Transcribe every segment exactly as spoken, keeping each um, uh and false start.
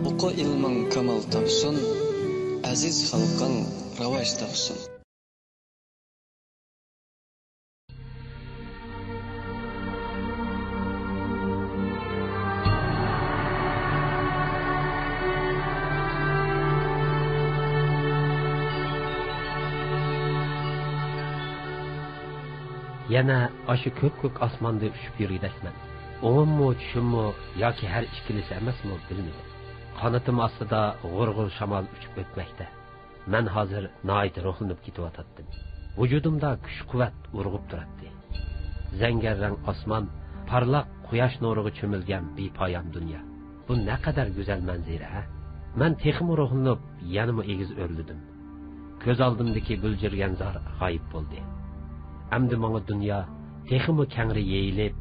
ئوقۇ ئىلمىڭ كامال تاپسۇن، ئەزىز خەلقىڭ راۋاج تاپسۇن. يەنە ئاشۇ كۆپكۆك ئاسماندا ئۇچۇپ يۈرگۈدەكمەن. ئوڭۇممۇ، چۈشۈممۇ ياكى ھەر ئىككىلىسى ئەمەسمۇ، بىلمىدىم. قانىتىم ئاستىدا غۇر-غۇر شامال ئۇچۇپ ئۆتمەكتە. مەن ھازىر ناھايىتى روھلىنىپ كېتىۋاتاتتىم. ۋۇجۇدۇمدا كۈچ-قۇۋۋەت ئۇرغۇپ تۇراتتى. زەڭگەر رەڭ ئاسمان، پارلاق قۇياش نۇرىغا چۆمۈلگەن بىپايان دۇنيا. بۇ نەقەدەر گۈزەل مەنزىرە، ھە؟ مەن تېخىمۇ روھلىنىپ، يەنىمۇ ئېگىز ئۆرلىدىم. كۆز ئالدىمدىكى بۈلجۈرگەن زار غايىب بولدى. ئەمدى ماڭا دۇنيا تېخىمۇ كەڭرى يېيىلىپ،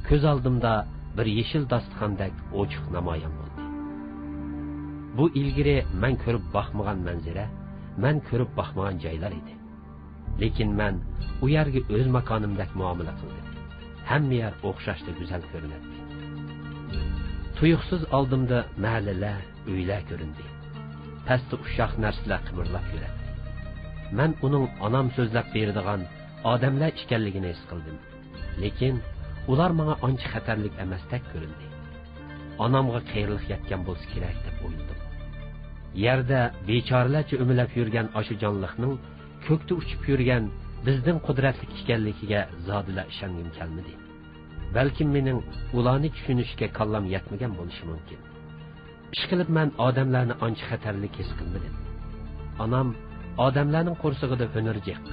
كۆز ئالدىمدا بىر يېشىل داستىخاندەك ئوچۇق نامايان بولدى. بۇ ئىلگىرى مەن كۆرۈپ باقمىغان مەنزىرە، مەن كۆرۈپ باقمىغان جايلار ئىدى. لېكىن مەن ئۇ يەرگە ئۆز ماكانىمدەك مۇئامىلە قىلدىم. ھەممە يەر ئوخشاشلا گۈزەل كۆرۈنەتتى. تۇيۇقسىز ئالدىمدا مەھەللىلەر، ئۆيلەر كۆرۈندى. پەستە ئۇششاق نەرسىلەر قىمىرلاپ يۈرەتتى. مەن ئۇنىڭ ئانام سۆزلەپ بېرىدىغان ئادەملەر ئىكەنلىكىنى ھېس قىلدىم. لېكىن ئۇلار ماڭا ئانچە خەتەرلىك ئەمەستەك كۆرۈندى. ئانامغا قېرىلىق يەتكەن بولسا كېرەك دەپ ئويلىدىم. يەردە بىچارىلەرچە ئۆمىلەپ يۈرگەن ئاشۇ جانلىقنىڭ كۆكتە ئۇچۇپ يۈرگەن بىزدىن قۇدرەتلىك ئىكەنلىكىگە زادىلا ئىشەنگۈم كەلمىدى. بەلكىم مېنىڭ ئۇلارنى چۈشىنىشكە كاللام يەتمىگەن بولۇشى مۇمكىن. ئىشقىلىپ مەن ئادەملەرنى ئانچە خەتەرلىك ھېس قىلمىدىم. ئانام ئادەملەرنىڭ قورسىقىدا ھۈنەر جىق.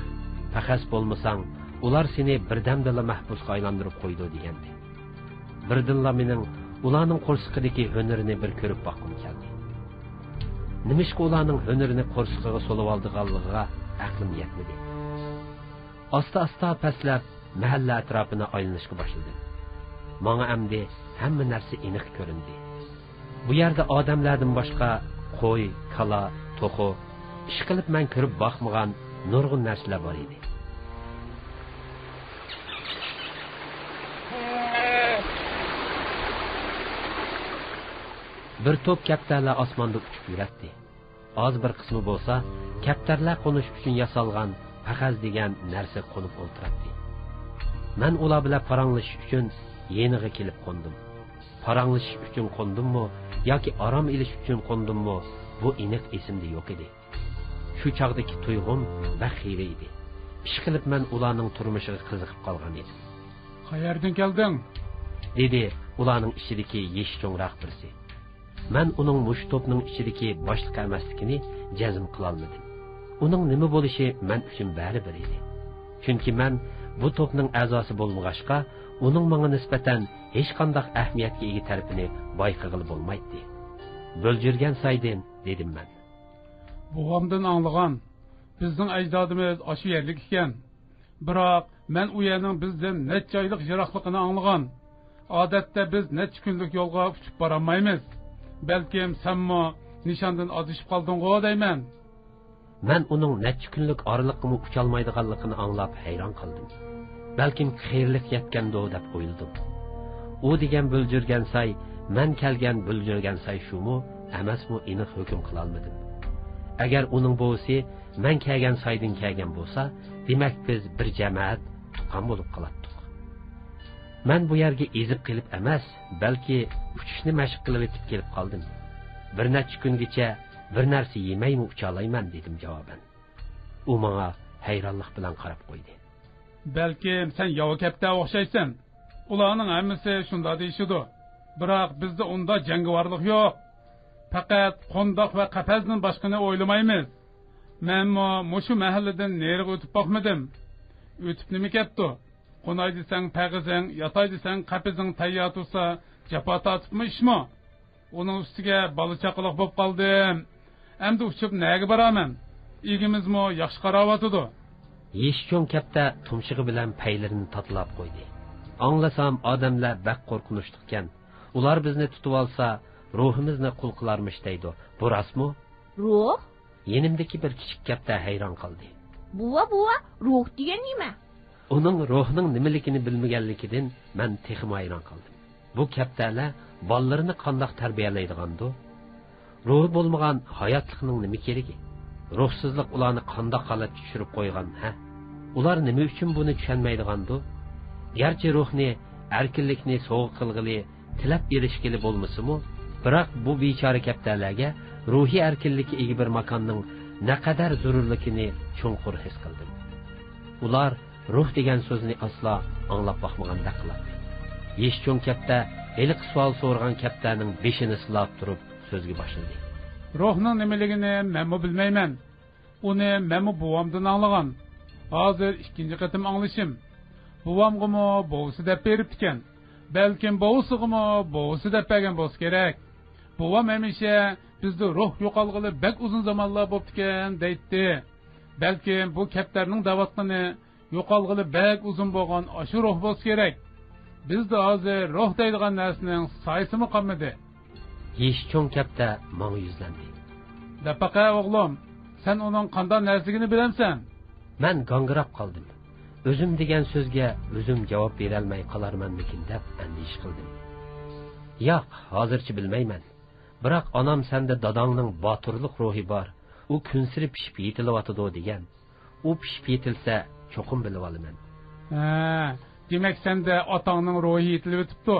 پەخەس بولمىساڭ، ئۇلار سېنى بىردەمدىلا مەھبۇسقا ئايلاندۇرۇپ قويىدۇ دېگەنىدى. بىردىنلا مېنىڭ ئۇلارنىڭ قورسىقىدىكى ھۈنىرىنى بىر كۆرۈپ باققۇم كەلدى. نېمىشقا ئۇلارنىڭ ھۈنىرىنى قورسىقىغا سولىۋالىدىغانلىقىغا ئەقلىم يەتمىدى. ئاستا-ئاستا پەسلەپ، مەھەللە ئەتراپىنى ئايلىنىشقا باشلىدىم. ماڭا ئەمدى ھەممە نەرسە ئېنىق كۆرۈندى. بۇ يەردە ئادەملەردىن باشقا قوي، كالا، توخۇ، ئىشقىلىپ مەن كۆرۈپ باقمىغان نۇرغۇن نەرسىلەر بار ئىدى. بىر توپ كەپتەرلەر ئاسماندا ئۇچۇپ يۈرەتتى. ئاز بىر قىسمى بولسا، كەپتەرلەر قونۇش ئۈچۈن ياسالغان پەخەز دېگەن نەرسىگە قونۇپ ئولتۇراتتى. مەن ئۇلار بىلەن پاراڭلىشىش ئۈچۈن يېنىغا كېلىپ قوندۇم. پاراڭلىشىش ئۈچۈن قوندۇممۇ ياكى ئارام ئېلىش ئۈچۈن قوندۇممۇ، بۇ ئېنىق ئېسىمدە يوق ئىدى. شۇ چاغدىكى تۇيغۇم بەك خىرە ئىدى. ئىشقىلىپ مەن ئۇلارنىڭ تۇرمۇشىغا قىزىقىپ قالغان ئىدىم. «قەيەردىن كەلدىڭ؟» دېدى ئۇلارنىڭ ئىچىدىكى يېشى چوڭراق بىرسى. مەن ئۇنىڭ مۇشۇ توپنىڭ ئىچىدىكى باشلىقى ئەمەسلىكىنى جەزم قىلالمىدىم. ئۇنىڭ نېمە بولۇشى مەن ئۈچۈن بەرىبىر ئىدى. چۈنكى مەن بۇ توپنىڭ ئەزاسى بولمىغاچقا، ئۇنىڭ ماڭا نىسبەتەن ھېچقانداق ئەھمىيەتكە ئىگە تەرىپىنى بايقىغىلى بولمايتتى. «بۆلجۈرگەن سايدىن» دېدىم مەن. «بوۋامدىن ئاڭلىغان، بىزنىڭ ئەجدادىمىز ئاشۇ يەرلىك ئىكەن. بىراق، مەن ئۇ يەرنىڭ بىزدىن نەچچە ئايلىق يىراقلىقىنى ئاڭلىغان. ئادەتتە بىز نەچچە كۈنلۈك يولغا ئۇچۇپ بارالمايمىز. بەلكىم سەنمۇ نىشاندىن ئادىشىپ قالدىڭغۇ دەيمەن.» مەن ئۇنىڭ نەچچە كۈنلۈك ئارىلىققىمۇ ئۇچالمايدىغانلىقىنى ئاڭلاپ ھەيران قالدىم. بەلكىم قېرىلىق يەتكەندۇ دەپ ئويلىدىم. ئۇ دېگەن بۆلجۈرگەن ساي، مەن كەلگەن بۆلجۈرگەن ساي شۇمۇ ئەمەسمۇ ئېنىق ھۆكۈم قىلالمىدىم. ئەگەر ئۇنىڭ بوۋىسى مەن كەلگەن سايدىن كەلگەن بولسا، دېمەك بىز بىر جەمەت، تۇغقان بولۇپ قالاتتۇق. مەن بۇ يەرگە ئېزىپ قېلىپ ئەمەس، بەلكى ئۇچۇشنى مەشىق قىلىۋېتىپ كېلىپ قالدىم. بىر نەچچە كۈنگىچە بىر نەرسە يېمەيمۇ ئۇچالايمەن، دېدىم جاۋابەن. ئۇ ماڭا ھەيرانلىق بىلەن قاراپ قويدى. بەلكىم سەن ياۋا كەپتەرگە ئوخشايسەن. ئۇلارنىڭ ھەممىسى شۇنداق دېيىشىدۇ. بىراق بىزدە ئۇنداق جەڭگىۋارلىق يوق. پەقەت قونداق ۋە قەپەسنى باشقىنى ئويلىمايمىز. مەنمۇ مۇشۇ مەھەللىدىن نېرىغا ئۆتۈپ باقمىدىم. ئۆتۈپ نېمە كەپتۇ؟ قوناي دېسەڭ پەغىزىڭ، ياتاي دېسەڭ قەپىزىڭ تەييار تۇرسا، جاپا تارتىپمۇ ئىشمۇ؟ ئۇنىڭ ئۈستىگە بالا-چاقىلىق بوپ قالدىم. ئەمدى ئۇچۇپ نەگە بارارمەن؟ ئىگىمىزمۇ ياخشى قاراۋاتىدۇ. يېشى چوڭ كەپتە تۇمشۇقى بىلەن پەيلىرىنى تاتىلاپ قويدى. ئاڭلىسام، ئادەملەر بەك قورقۇنچلۇقكەن. ئۇلار بىزنى تۇتۇۋالسا، روھىمىزنى قۇل قىلارمىش دەيدۇ. بۇ راستمۇ؟ روھ؟ يېنىمدىكى بىر كىچىك كەپتە ھەيران قالدى. بوۋا، بوۋا، روھ دېگەن نېمە؟ ئۇنىڭ روھنىڭ نېمىلىكىنى بىلمىگەنلىكىدىن مەن تېخىمۇ ھەيران قالدىم. بۇ كەپتەرلەر بالىلىرىنى قانداق تەربىيەلەيدىغاندۇ؟ روھى بولمىغان ھاياتلىقنىڭ نېمە كېرىكى؟ روھسىزلىق ئۇلارنى قانداق ھالەتكە چۈشۈرۈپ قويغان، ھە؟ ئۇلار نېمە ئۈچۈن بۇنى چۈشەنمەيدىغاندۇ؟ گەرچە روھنى، ئەركىنلىكنى سوۋغا قىلغىلى، تىلەپ ئېلىشكىلى بولمىسىمۇ، بىراق بۇ بىچارە كەپتەرلەرگە روھىي ئەركىنلىككە ئىگە بىر ماكاننىڭ نەقەدەر زۆرۈرلۈكىنى چوڭقۇر ھېس قىلدىم. ئۇلار روھ دېگەن سۆزنى ئاسلا ئاڭلاپ باقمىغاندەك قىلاتتى. يېشى چوڭ كەپتە ھېلىقى سوئال سورىغان كەپتەرنىڭ بېشىنى سىلاپ تۇرۇپ سۆزگە باشلىدى. روھنىڭ نېمىلىكىنى مەنمۇ بىلمەيمەن. ئۇنى مەنمۇ بوۋامدىن ئاڭلىغان. ھازىر ئىككىنچى قېتىم ئاڭلىشىم. بوۋامغىمۇ بوۋىسى دەپ بېرىپتىكەن. بەلكىم بوۋىسىغىمۇ بوۋىسى دەپ بەرگەن بولسا كېرەك. بوۋام ھەمىشە بىزدە روھ يوقالغىلى بەك ئۇزۇن زامانلار بوپتىكەن دەيتتى. بەلكىم بۇ كەپتەرنىڭ دەۋاتقىنى يوقالغىلى بەك ئۇزۇن بولغان ئاشۇ روھ بولسا كېرەك. بىزدە ھازىر روھ دەيدىغان نەرسىنىڭ سايىسىمۇ قالمىدى. يېشى چوڭ كەپتە ماڭا يۈزلەندى. دەپ باقە ئوغلۇم، سەن ئۇنىڭ قانداق نەرسىلىكىنى بىلەمسەن؟ مەن گاڭگىراپ قالدىم. ئۆزۈم دېگەن سۆزگە ئۆزۈم جاۋاب بېرەلمەي قالارمەنمىكىن دەپ ئەندىشە قىلدىم. ياق، ھازىرچە بىلمەيمەن. بىراق ئانام سەندە داداڭنىڭ باتۇرلۇق روھى بار، ئۇ كۈنسېرى پىشىپ يېتىلىۋاتىدۇ دېگەن. ئۇ پىشىپ يېتىلسە، چوقۇم بىلىۋالىمەن. ھە، دېمەك، سەندە ئاتاڭنىڭ روھى يېتىلىۋېتىپتۇ.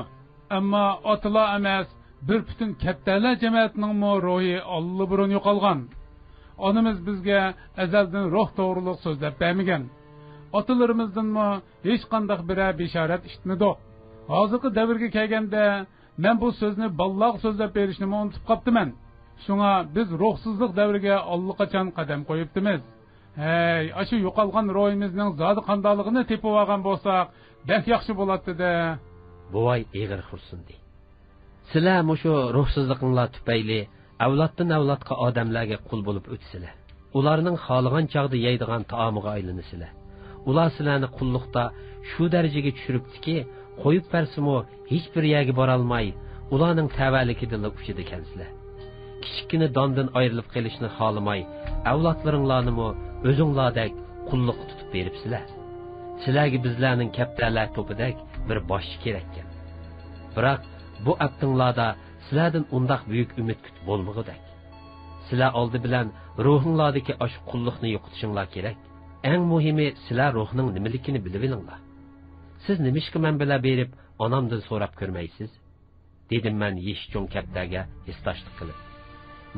ئەمما ئاتىلا ئەمەس، بىر پۈتۈن كەپتەرلەر جەمەتىنىڭمۇ روھى ئاللىبۇرۇن يوقالغان. ئانىمىز بىزگە ئەزەلدىن روھ توغرۇلۇق سۆزلەپ بەرمىگەن. ئاتىلىرىمىزدىنمۇ ھېچقانداق بىرەر بېشارەت ئىشىتمىدۇق. ھازىرقى دەۋرگە كەلگەندە، مەن بۇ سۆزنى بالىلارغا سۆزلەپ بېرىشنىمۇ ئۇنتۇپ قاپتىمەن. شۇڭا بىز روھسىزلىق دەۋرىگە ئاللىقاچان قەدەم قويۇپتىمىز. ھەي، ئاشۇ يوقالغان روھىمىزنىڭ زادى قانداقلىقىنى تېپىۋالغان بولساق، بەك ياخشى بولاتتى-دە. بوۋاي ئېغىر خورسۇندى. سىلەر مۇشۇ روھسىزلىقىڭلار تۈپەيلى ئەۋلادتىن ئەۋلادقا ئادەملەرگە قۇل بولۇپ ئۆتىسىلەر. ئۇلارنىڭ خالىغان چاغدا يەيدىغان تائامىغا ئايلىنىسىلەر. ئۇلار سىلەرنى قۇللۇقتا شۇ دەرىجىگە چۈشۈرۈپتىكى، قويۇپ بەرسىمۇ ھېچبىر يەرگە بارالماي، ئۇلارنىڭ تەۋەلىكىدىنلا ئۇچىدىكەنسىلەر. كىچىككىنە داندىن ئايرىلىپ قېلىشنى خالىماي، ئەۋلادلىرىڭلارنىمۇ ئۆزۈڭلاردەك قۇللۇققا تۇتۇپ بېرىپسىلەر. سىلەرگە بىزلەرنىڭ كەپتەرلەر توپىدەك بىر باشچى كېرەككەن. بىراق بۇ ئەپتىڭلاردا سىلەردىن ئۇنداق بۈيۈك ئۈمىد كۈتۈپ بولمىغۇدەك. سىلەر ئالدى بىلەن روھۇڭلاردىكى ئاشۇ قۇللۇقنى يوقىتىشىڭلار كېرەك. ئەڭ مۇھىمى، سىلەر روھنىڭ نېمىلىكىنى بىلىۋېلىڭلار. سىز نېمىشقا مەن بىلەن بېرىپ، ئانامدىن سوراپ كۆرمەيسىز؟ دېدىم مەن يېشى چوڭ كەپتەرگە ھېسداشلىق قىلىپ.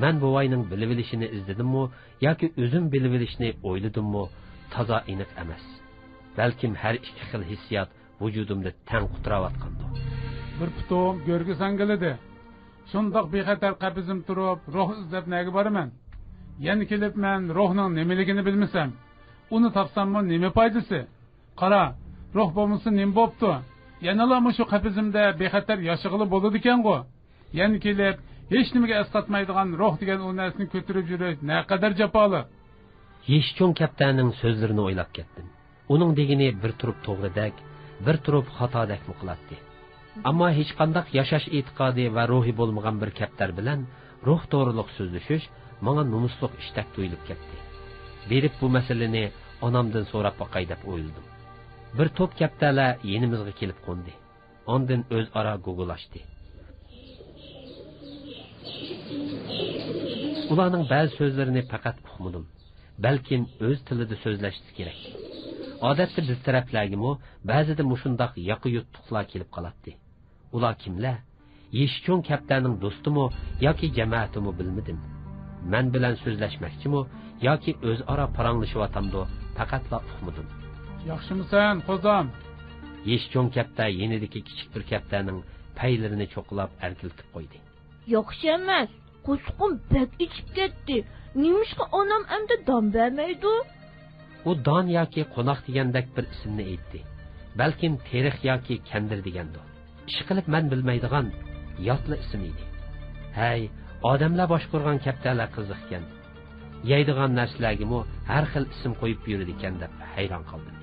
مەن بوۋاينىڭ بىلىۋېلىشىنى ئىزدىدىممۇ ياكى ئۆزۈم بىلىۋېلىشنى ئويلىدىممۇ، تازا ئېنىق ئەمەس. بەلكىم ھەر ئىككى خىل ھېسسىيات ۋۇجۇدۇمدا تەڭ قۇتراۋاتقاندۇ. بىر پۇتۇم گۆرگە ساڭگىلىدى. شۇنداق بىخەتەر قەپىسىم تۇرۇپ، روھ ئىزدەپ نەگە بارىمەن؟ يەنە كېلىپ مەن روھنىڭ نېمىلىكىنى بىلمىسەم، ئۇنى تاپساممۇ نېمە پايدىسى؟ قارا، روھ بولمىسا نېمە بوپتۇ؟ يەنىلا مۇشۇ قەپىسىمدە بىخەتەر ياشىغىلى بولىدىكەنغۇ؟ يەنە كېلىپ، ھېچنېمىگە ئەسقاتمايدىغان روھ دېگەن ئۇ نەرسىنى كۆتۈرۈپ يۈرۈش نەقەدەر جاپالىق! يېشى چوڭ كەپتەرنىڭ سۆزلىرىنى ئويلاپ كەتتىم. ئۇنىڭ دېگىنى بىر تۇرۇپ توغرىدەك، بىر تۇرۇپ خاتادەكمۇ قىلاتتى. ئەمما ھېچقانداق ياشاش ئېتىقادى ۋە روھى بولمىغان بىر كەپتەر بىلەن روھ توغرۇلۇق سۆزلىشىش ماڭا نومۇسلۇق ئىشتەك تۇيۇلۇپ كەتتى. بېرىپ بۇ مەسىلىنى ئانامدىن سوراپ باقاي دەپ ئويلىدىم. بىر توپ كەپتەرلەر يېنىمىزغا كېلىپ قوندى. ئاندىن ئۆزئارا گۇگۇلاشتى. ئۇلارنىڭ بەزى سۆزلىرىنى پەقەت ئۇقمىدىم. بەلكىم ئۆز تىلىدا سۆزلەشسە كېرەك. ئادەتتە بىز تەرەپلەرگىمۇ بەزىدە مۇشۇنداق ياقا يۇرتلۇقلار كېلىپ قالاتتى. ئۇلار كىملەر؟ يېشى چوڭ كەپتەرنىڭ دوستىمۇ ياكى جامائىتىمۇ بىلمىدىم. مەن بىلەن سۆزلەشمەكچىمۇ ياكى ئۆزئارا پاراڭلىشىۋاتامدۇ، پەقەتلا ئۇقمىدىم. ياخشىمۇسەن، قوزام؟ يېشى چوڭ كەپتەر يېنىدىكى كىچىك بىر كەپتەرنىڭ پەيلىرىنى چوقۇلاپ ئەركىلىتىپ قويدى. ياخشى ئەمەس، قورسىقىم بەك ئېچىپ كەتتى. نېمىشقا ئانام ئەمدى دان بەرمەيدۇ؟ ئۇ دان ياكى قوناق دېگەندەك بىر ئىسىمنى ئېيتتى. بەلكىم تېرىق ياكى كەندىر دېگەندۇ. ئىشقىلىپ مەن بىلمەيدىغان ياتلا ئىسىم ئىدى. ھەي، ئادەملەر باشقۇرغان كەپتەرلەر قىزىقكەن. يەيدىغان نەرسىلەرگىمۇ ھەر خىل ئىسىم قويۇپ يۈرىدىكەن دەپ ھەيران قالدىم.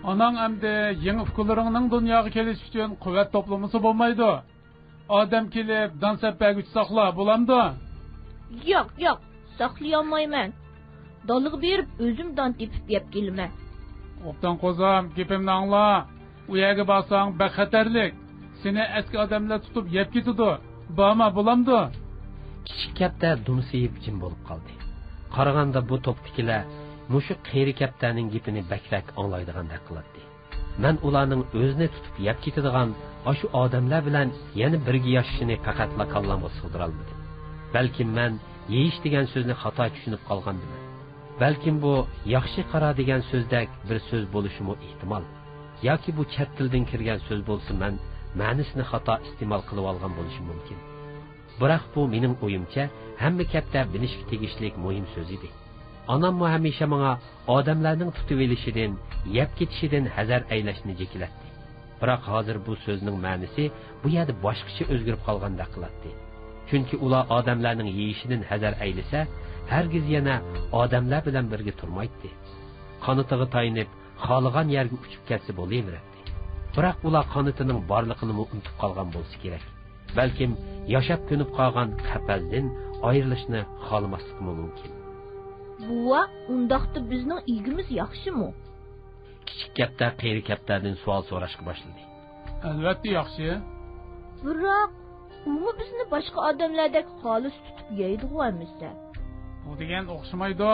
ئاناڭ ئەمدى يېڭى ئۇكىلىرىڭنىڭ دۇنياغا كېلىشى ئۈچۈن قۇۋۋەت توپلىمىسا بولمايدۇ. ئادەم كېلىپ دان سەپ بەرگۈچە ساقلا، بولامدۇ؟ ياق، ياق، ساقلىيالمايمەن. دالىغا بېرىپ ئۆزۈم دان تېپىپ يەپ كېلىمەن. ئوبدان قوزام، گېپىمنى ئاڭلا. ئۇ يەرگە بارساڭ بەك خەتەرلىك. سېنى ئەسكى ئادەملەر تۇتۇپ يەپ كېتىدۇ. بارما، بولامدۇ؟ كىچىك كەپتەر دۇمسىيىپ جىم بولۇپ قالدى. قارىغاندا بۇ توپتىكىلەر مۇشۇ قېرى كەپتەرنىڭ گېپىنى بەكرەك ئاڭلايدىغاندەك قىلاتتى. مەن ئۇلارنىڭ ئۆزىنى تۇتۇپ يەپ كېتىدىغان ئاشۇ ئادەملەر بىلەن يەنە بىرگە ياشىشىنى پەقەتلا كاللامغا سىغدۇرالمىدىم. بەلكىم مەن يېيىش دېگەن سۆزنى خاتا چۈشىنىپ قالغاندىمەن. بەلكىم بۇ ياخشى قارا دېگەن سۆزدەك بىر سۆز بولۇشىمۇ ئېھتىمال. ياكى بۇ چەت تىلدىن كىرگەن سۆز بولسا، مەن مەنىسىنى خاتا ئىستېمال قىلىۋالغان بولۇشۇم مۇمكىن. بىراق بۇ، مېنىڭ ئويۇمچە، ھەممە كەپتەر بىلىشكە تېگىشلىك مۇھىم سۆز ئىدى. ئاناممۇ ھەمىشە ماڭا ئادەملەرنىڭ تۇتۇۋېلىشىدىن، يەپ كېتىشىدىن ھەزەر ئەيلەشنى جېكىلەتتى. بىراق ھازىر بۇ سۆزنىڭ مەنىسى بۇ يەردە باشقىچە ئۆزگىرىپ قالغاندەك قىلاتتى. چۈنكى ئۇلار ئادەملەرنىڭ يېيىشىدىن ھەزەر ئەيلىسە، ھەرگىز يەنە ئادەملەر بىلەن بىرگە تۇرمايتتى. قانىتىغا تايىنىپ، خالىغان يەرگە ئۇچۇپ كەتسە بولۇۋېرەتتى. بىراق ئۇلار قانىتىنىڭ بارلىقىنىمۇ ئۇنتۇپ قالغان بولسا كېرەك. بەلكىم ياشاپ كۆنۈپ قالغان قەپەسدىن ئايرىلىشنى خالىماسلىقىمۇ مۇمكىن. بوۋا، ئۇنداقتا بىزنىڭ ئىگىمىز ياخشىمۇ؟ كىچىك كەپتەر قېرى كەپتەردىن سوئال سوراشقا باشلىدى. ئەلۋەتتە ياخشى. بىراق، ئۇمۇ بىزنى باشقا ئادەملەردەك خالىس تۇتۇپ يەيدىغۇ ئەمىسە؟ بۇ دېگەن ئوخشىمايدۇ.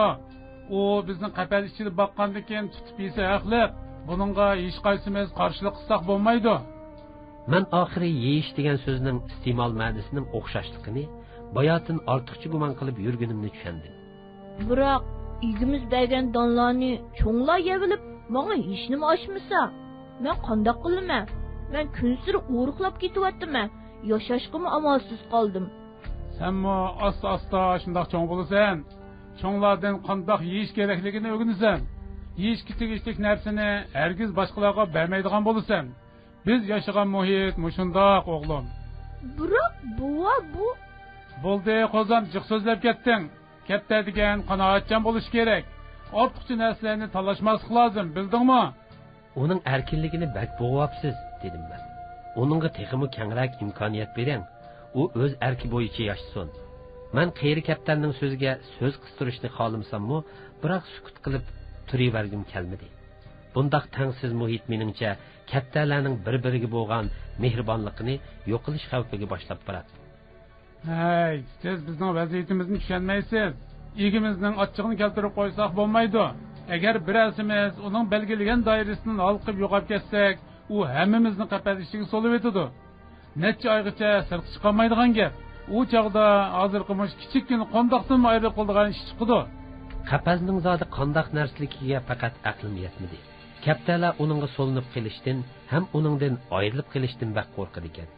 ئۇ بىزنى قەپەس ئىچىدە باققاندىكىن تۇتۇپ يېسە ھەقلىق. بۇنىڭغا ھېچقايسىمىز قارشىلىق قىلساق بولمايدۇ. مەن ئاخىرى يېيىش دېگەن سۆزنىڭ ئىستېمال مەنىسىنىڭ ئوخشاشلىقىنى باياتىن ئارتۇقچە گۇمان قىلىپ يۈرگىنىمنى چۈشەندىم. بىراق، ئىگىمىز بەرگەن دانلارنى چوڭلار يەۋېلىپ، ماڭا ھېچنېمە ئاشمىسا، مەن قانداق قىلىمەن؟ مەن كۈنسېرى ئورۇقلاپ كېتىۋاتىمەن، ياشاشقىمۇ ئامالسىز قالدىم. سەنمۇ ئاستا-ئاستا شۇنداق چوڭ بولىسەن. چوڭلاردىن قانداق يېيىش كېرەكلىكىنى ئۆگىنىسەن. يېيىشكە تېگىشلىك نەرسىنى ھەرگىز باشقىلارغا بەرمەيدىغان بولىسەن. بىز ياشىغان مۇھىت مۇشۇنداق، ئوغلۇم. بىراق، بوۋا، بۇ. بولدى، قوزام، جىق سۆزلەپ كەتتىڭ. كەپتەر دېگەن قانائەتچان بولۇشى كېرەك. ئارتۇقچە نەرسىلەرنى تالاشماسلىق لازىم، بىلدىڭمۇ؟ ئۇنىڭ ئەركىنلىكىنى بەك بوغۇۋاپسىز، دېدىم مەن. ئۇنىڭغا تېخىمۇ كەڭرەك ئىمكانىيەت بېرىڭ. ئۇ ئۆز ئەركى بويىچە ياشىسۇن. مەن قېرى كەپتەرنىڭ سۆزىگە سۆز قىستۇرۇشنى خالىمىساممۇ، بىراق سۈكۈت قىلىپ تۇرۇۋەرگۈم كەلمىدى. بۇنداق تەڭسىز مۇھىت، مېنىڭچە، كەپتەرلەرنىڭ بىر-بىرىگە بولغان مېھرىبانلىقىنى يوقىلىش خەۋپىگە باشلاپ باراتتى. ھەي، سىز بىزنىڭ ۋەزىيىتىمىزنى چۈشەنمەيسىز. ئىگىمىزنىڭ ئاچچىقىنى كەلتۈرۈپ قويساق بولمايدۇ. ئەگەر بىرەرسىمىز ئۇنىڭ بەلگىلىگەن دائىرىسىدىن ھالقىپ يوقاپ كەتسەك، ئۇ ھەممىمىزنى قەپەس ئىچىگە سولىۋېتىدۇ. نەچچە ئايغىچە سىرتقا چىقالمايدىغان گەپ. ئۇ چاغدا ھازىرقى مۇشۇ كىچىككىنە قونداقتىنمۇ ئايرىلىپ قالىدىغان ئىش چىقىدۇ. قەپەسنىڭ زادى قانداق نەرسىلىكىگە پەقەت ئەقلىم يەتمىدى. كەپتەرلەر ئۇنىڭغا سولىنىپ قېلىشتىن ھەم ئۇنىڭدىن ئايرىلىپ قېلىشتىن بەك قورقىدىكەن.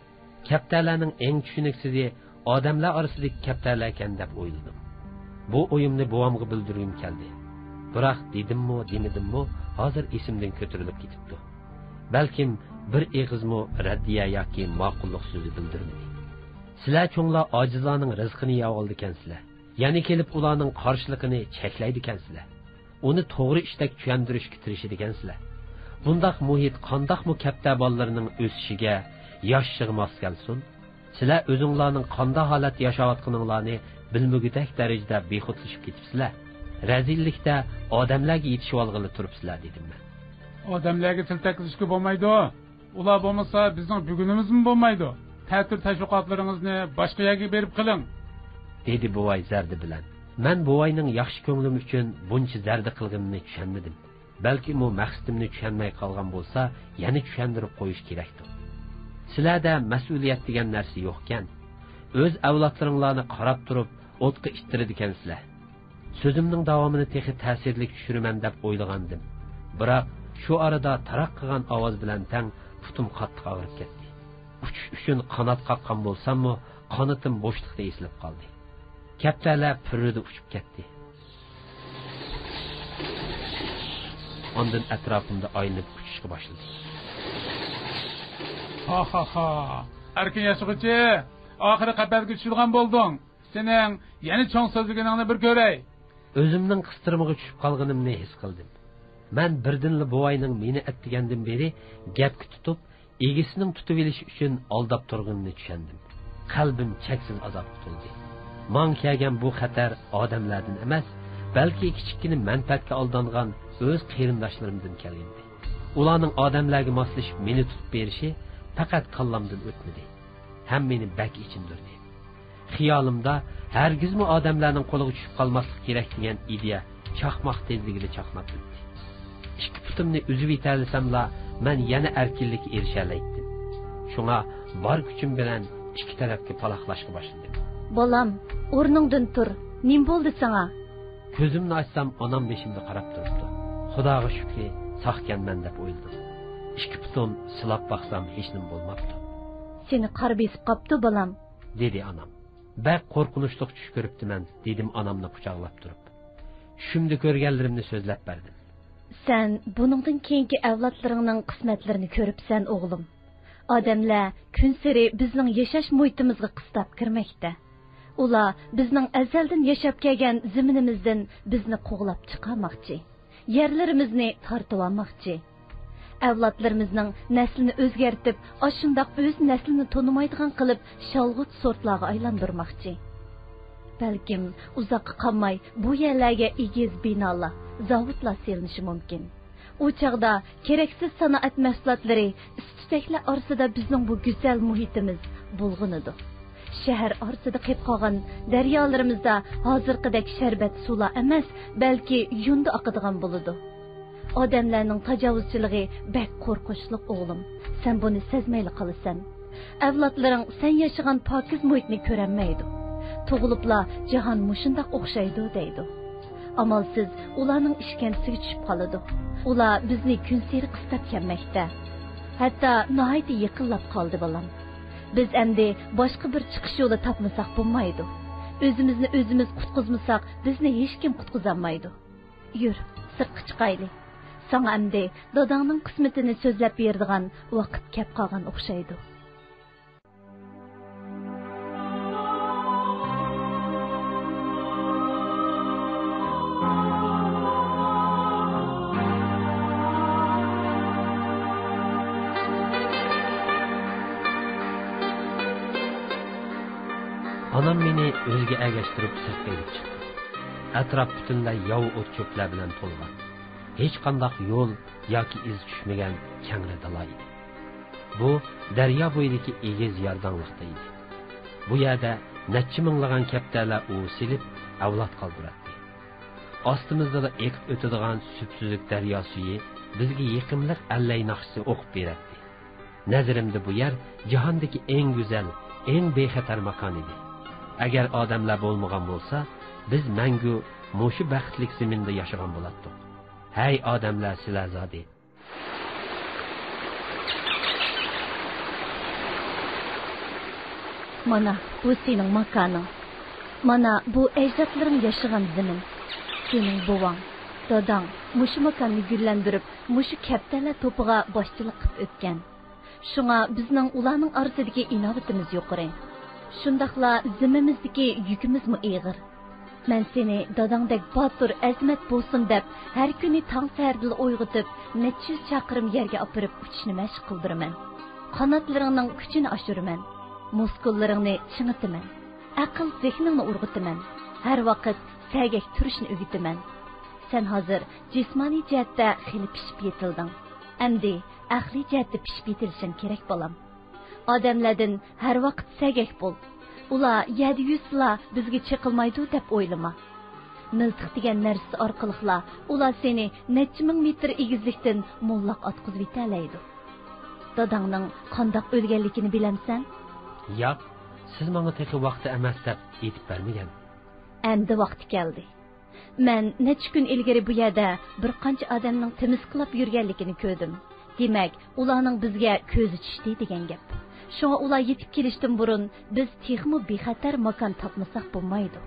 كەپتەرلەرنىڭ ئەڭ چۈشىنىكسىزى ئادەملەر ئارىسىدىكى كەپتەرلەركەن دەپ ئويلىدىم. بۇ ئويۇمنى بوۋامغا بىلدۈرگۈم كەلدى. بىراق دېدىممۇ، دېمىدىممۇ، ھازىر ئېسىمدىن كۆتۈرۈلۈپ كېتىپتۇ. بەلكىم بىر ئېغىزمۇ رەددىيە ياكى ماقۇللۇق سۆزى بىلدۈرمىدى. سىلەر چوڭلار ئاجىزلارنىڭ رىزقىنى يەۋالىدىكەنسىلەر. يەنە كېلىپ ئۇلارنىڭ قارشىلىقىنى چەكلەيدىكەنسىلەر. ئۇنى توغرا ئىشتەك چۈشەندۈرۈشكە تىرىشىدىكەنسىلەر. بۇنداق مۇھىت قانداقمۇ كەپتەر بالىلىرىنىڭ ئۆسۈشىگە، ياشىشىغا ماس كەلسۇن؟ سىلەر ئۆزۈڭلارنىڭ قانداق ھالەتتە ياشاۋاتقىنىڭلارنى بىلمىگۈدەك دەرىجىدە بىخۇدلىشىپ كېتىپسىلەر. رەزىللىكتە ئادەملەرگە يېتىشىۋالغىلى تۇرۇپسىلەر، دېدىم مەن. ئادەملەرگە تىل تەگكۈزۈشكە بولمايدۇ. ئۇلار بولمىسا، بىزنىڭ بۈگۈنىمىزمۇ بولمايدۇ. تەتۈر تەشۋىقاتلىرىڭىزنى باشقا يەرگە بېرىپ قىلىڭ، دېدى بوۋاي زەردە بىلەن. مەن بوۋاينىڭ ياخشى كۆڭلۈم ئۈچۈن بۇنچە زەردە قىلغىنىنى چۈشەنمىدىم. بەلكىم ئۇ مەقسىتىمنى چۈشەنمەي قالغان بولسا، يەنە چۈشەندۈرۈپ قويۇش كېرەكتۇ. سىلەردە مەسئۇلىيەت دېگەن نەرسە يوقكەن. ئۆز ئەۋلادلىرىڭلارنى قاراپ تۇرۇپ ئوتقا ئىتتىرىدىكەنسىلەر. سۆزۈمنىڭ داۋامىنى تېخى تەسىرلىك چۈشۈرىمەن دەپ ئويلىغانىدىم. بىراق شۇ ئارىدا تاراق قىلغان ئاۋاز بىلەن تەڭ پۇتۇم قاتتىق ئاغرىپ كەتتى. ئۇچۇش ئۈچۈن قانات قاققان بولساممۇ، قانىتىم بوشلۇقتا ئېسىلىپ قالدى. كەپتەرلەر پۈررىدە ئۇچۇپ كەتتى. ئاندىن ئەتراپىمدا ئايلىنىپ ئۇچۇشقا باشلىدى. ھا، ھا، ھا. ئەركىن ياشىغۇچى، ئاخىرى قەپەسكە چۈشىدىغان بولدۇڭ. سېنىڭ يەنە چوڭ سۆزلىگىنىڭنى بىر كۆرەي. ئۆزۈمنىڭ قىستىرمىغا چۈشۈپ قالغىنىمنى ھېس قىلدىم. مەن بىردىنلا بوۋاينىڭ مېنى ئەتىگەندىن بېرى گەپكە تۇتۇپ، ئىگىسىنىڭ تۇتۇۋېلىشى ئۈچۈن ئالداپ تۇرغىنىنى چۈشەندىم. قەلبىم چەكسىز ئازابقا تولدى. ماڭا كەلگەن بۇ خەتەر ئادەملەردىن ئەمەس، بەلكى كىچىككىنە مەنپەئەتكە ئالدانغان ئۆز قېرىنداشلىرىمدىن كەلگەنىدى. ئۇلارنىڭ ئادەملەرگە ماسلىشىپ مېنى تۇتۇپ بېرىشى پەقەت كاللامدىن ئۆتمىدى. ھەم مېنى بەك ئېچىندۇردى. خىيالىمدا ھەرگىزمۇ ئادەملەرنىڭ قولىغا چۈشۈپ قالماسلىق كېرەك دېگەن ئىدىيە چاقماق تېزلىكىدە چاقناپ ئۆتتى. ئىككى پۇتۇمنى ئۈزۈۋېتەلىسەملا، مەن يەنە ئەركىنلىككە ئېرىشەلەيتتىم. شۇڭا بار كۈچۈم بىلەن ئىككى تەرەپكە پالاقلاشقا باشلىدىم. بالام، ئورنۇڭدىن تۇر. نېمە بولدى ساڭا؟ كۆزۈمنى ئاچسام، ئانام بېشىمدا قاراپ تۇرۇپتۇ. خۇداغا شۈكرى، ساقكەنمەن دەپ ئويلىدىم. ئىككى پۇتۇم سىلاپ باقسام، ھېچنېمە بولماپتۇ. سېنى قار بېسىپ قاپتۇ، بالام، دېدى ئانام. بەك قورقۇنچلۇق چۈش كۆرۈپتىمەن، دېدىم ئانامنى قۇچاقلاپ تۇرۇپ. چۈشۈمدە كۆرگەنلىرىمنى سۆزلەپ بەردىم. سەن بۇنىڭدىن كېيىنكى ئەۋلادلىرىڭنىڭ قىسمەتلىرىنى كۆرۈپسەن، ئوغلۇم. ئادەملەر كۈنسېرى بىزنىڭ ياشاش مۇھىتىمىزغا قىستاپ كىرمەكتە. ئۇلار بىزنىڭ ئەزەلدىن ياشاپ كەلگەن زېمىنىمىزدىن بىزنى قوغلاپ چىقارماقچى. يەرلىرىمىزنى تارتىۋالماقچى. ئەۋلادلىرىمىزنىڭ نەسلىنى ئۆزگەرتىپ، ئاشۇنداق ئۆز نەسلىنى تونۇمايدىغان قىلىپ، شالغۇت سورتلارغا ئايلاندۇرماقچى. بەلكىم ئۇزاققا قالماي بۇ يەرلەرگە ئېگىز بىنالار، زاۋۇتلار سېلىنىشى مۇمكىن. ئۇ چاغدا كېرەكسىز سانائەت مەھسۇلاتلىرى، ئىس-تۈتەكلەر ئارىسىدا بىزنىڭ بۇ گۈزەل مۇھىتىمىز بۇلغىنىدۇ. شەھەر ئارىسىدا قېپ قالغان دەريالىرىمىزدا ھازىرقىدەك شەربەت سۇلار ئەمەس، بەلكى يۇندى ئاقىدىغان بولىدۇ. ئادەملەرنىڭ تاجاۋۇزچىلىقى بەك قورقۇنچلۇق، ئوغلۇم. سەن بۇنى سەزمەيلا قالىسەن. ئەۋلادلىرىڭ سەن ياشىغان پاكىز مۇھىتنى كۆرەلمەيدۇ. تۇغۇلۇپلا جاھان مۇشۇنداق ئوخشايدۇ دەيدۇ. ئامالسىز ئۇلارنىڭ ئىشكەنجىسىگە چۈشۈپ قالىدۇ. ئۇلار بىزنى كۈنسېرى قىستاپ كەلمەكتە. ھەتتا ناھايىتى يېقىنلاپ قالدى، بالام. بىز ئەمدى باشقا بىر چىقىش يولى تاپمىساق بولمايدۇ. ئۆزىمىزنى ئۆزىمىز قۇتقۇزمىساق، بىزنى ھېچكىم قۇتقۇزالمايدۇ. يۈر، سىرتقا چىقايلى. ساڭا ئەمدى داداڭنىڭ قىسمىتىنى سۆزلەپ بېرىدىغان ۋاقىت كەپ قالغان ئوخشايدۇ. ئانام مېنى ئۆيىگە ئەگەشتۈرۈپ سىرتقا ئېلىپ چىقتى. ئەتراپ پۈتۈنلەي ياۋا ئوت-چۆپلەر بىلەن تولغان. ھېچقانداق يول ياكى ئىز چۈشمىگەن كەڭرى دالا ئىدى. بۇ دەريا بويىدىكى ئېگىز يارداڭلىقتا ئىدى. بۇ يەردە نەچچە مىڭلىغان كەپتەرلەر ئۇۋا سېلىپ، ئەۋلاد قالدۇراتتى. ئاستىمىزدىلا ئېقىپ ئۆتىدىغان سۈپسۈزۈك دەريا سۈيى بىزگە يېقىملىق ئەللەي ناخشىسى ئوقۇپ بېرەتتى. نەزىرىمدە بۇ يەر جاھاندىكى ئەڭ گۈزەل، ئەڭ بىخەتەر ماكان ئىدى. ئەگەر ئادەملەر بولمىغان بولسا، بىز مەڭگۈ مۇشۇ بەختلىك زېمىندا ياشىغان بولاتتۇق. ھەي ئادەملەر، سىلەر زادى! مانا، بۇ سېنىڭ ماكانىڭ. مانا، بۇ ئەجدادلىرىڭ ياشىغان زېمىن. سېنىڭ بوۋاڭ، داداڭ مۇشۇ ماكاننى گۈللەندۈرۈپ، مۇشۇ كەپتەرلەر توپىغا باشچىلىق قىلىپ ئۆتكەن. شۇڭا بىزنىڭ ئۇلارنىڭ ئارىسىدىكى ئىناۋىتىمىز يۇقىرى. شۇنداقلا زىممىمىزدىكى يۈكىمىزمۇ ئېغىر. مەن سېنى داداڭدەك باتۇر، ئەزىمەت بولسۇن دەپ، ھەر كۈنى تاڭ سەھەردىلا ئويغىتىپ، نەچچە يۈز چاقىرىم يەرگە ئاپىرىپ ئۇچۇشنى مەشىق قىلدۇرىمەن. قاناتلىرىڭنىڭ كۈچىنى ئاشۇرىمەن. مۇسكۇللىرىڭنى چىڭىتىمەن. ئەقىل زېھنىڭنى ئۇرغۇتىمەن. ھەر ۋاقىت سەگەك تۇرۇشنى ئۆگىتىمەن. سەن ھازىر جىسمانىي جەھەتتە خېلى پىشىپ يېتىلدىڭ. ئەمدى ئەقلىي جەھەتتە پىشىپ يېتىلىشىڭ كېرەك، بالام. ئادەملەردىن ھەر ۋاقىت سەگەك بول. ئۇلار يەردە يۈرسىلا بىزگە چېقىلمايدۇ دەپ ئويلىما. مىلتىق دېگەن نەرسىسى ئارقىلىقلا ئۇلار سېنى نەچچە مىڭ مېتىر ئېگىزلىكتىن موللاق ئاتقۇزۇۋېتەلەيدۇ. داداڭنىڭ قانداق ئۆلگەنلىكىنى بىلەمسەن؟ ياق، سىز ماڭا تېخى ۋاقتى ئەمەس دەپ ئېيتىپ بەرمىگەن. ئەمدى ۋاقتى كەلدى. مەن نەچچە كۈن ئىلگىرى بۇ يەردە بىر قانچە ئادەمنىڭ تىمىسقىلاپ يۈرگەنلىكىنى كۆردۈم. دېمەك، ئۇلارنىڭ بىزگە كۆزى چۈشتى دېگەن گەپ. شۇڭا ئۇلار يېتىپ كېلىشتىن بۇرۇن بىز تېخىمۇ بىخەتەر ماكان تاپمىساق بولمايدۇ.